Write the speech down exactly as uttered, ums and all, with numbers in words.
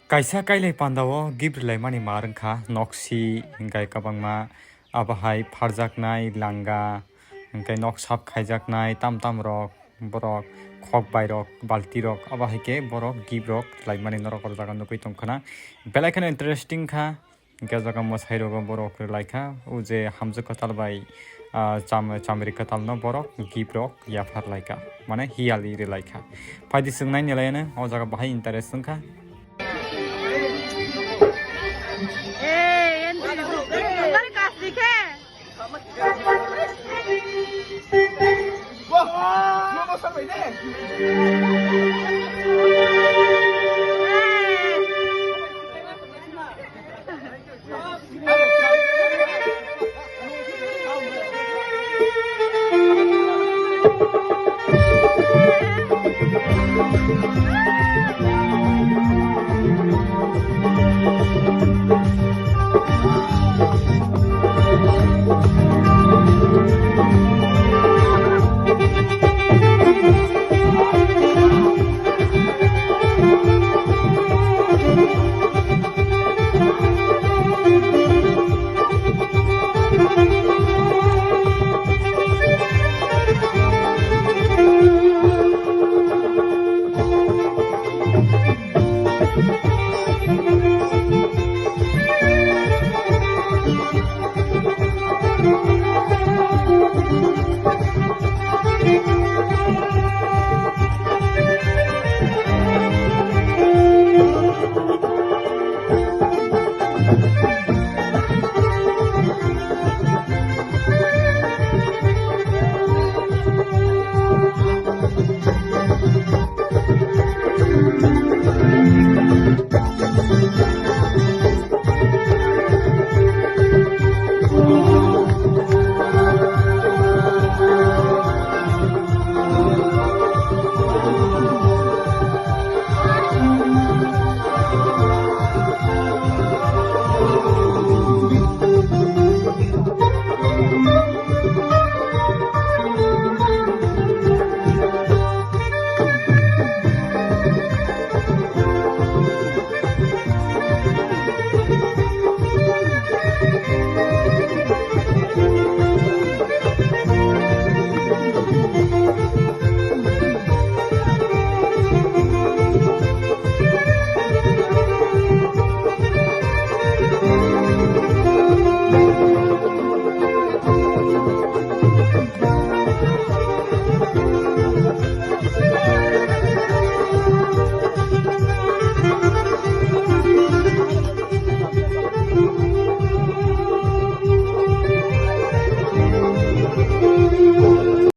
Kaisa kailai pandao gift rwlaimani mar wngkha, noksi, hingkai kwbangma, abo hai pharjaknai langa, hingkai nok sap khaijaknai tam tam rok, borok khok bai rok, balti rok, abo hai khe borok gift rok rwlaimani norok o jaga nugwi tongkhwna. Belai kheno interesting kha, hingke o jaga mwsai rogo borok rwlaikha, o je hamjwk kwtal bai, ah, cham-, chamri kwtal no borok gift rok yaphar lai kha, mane hiyali rwlai kha. Phaidi chwng naini lai anw, o jaga bahai interest wng kha.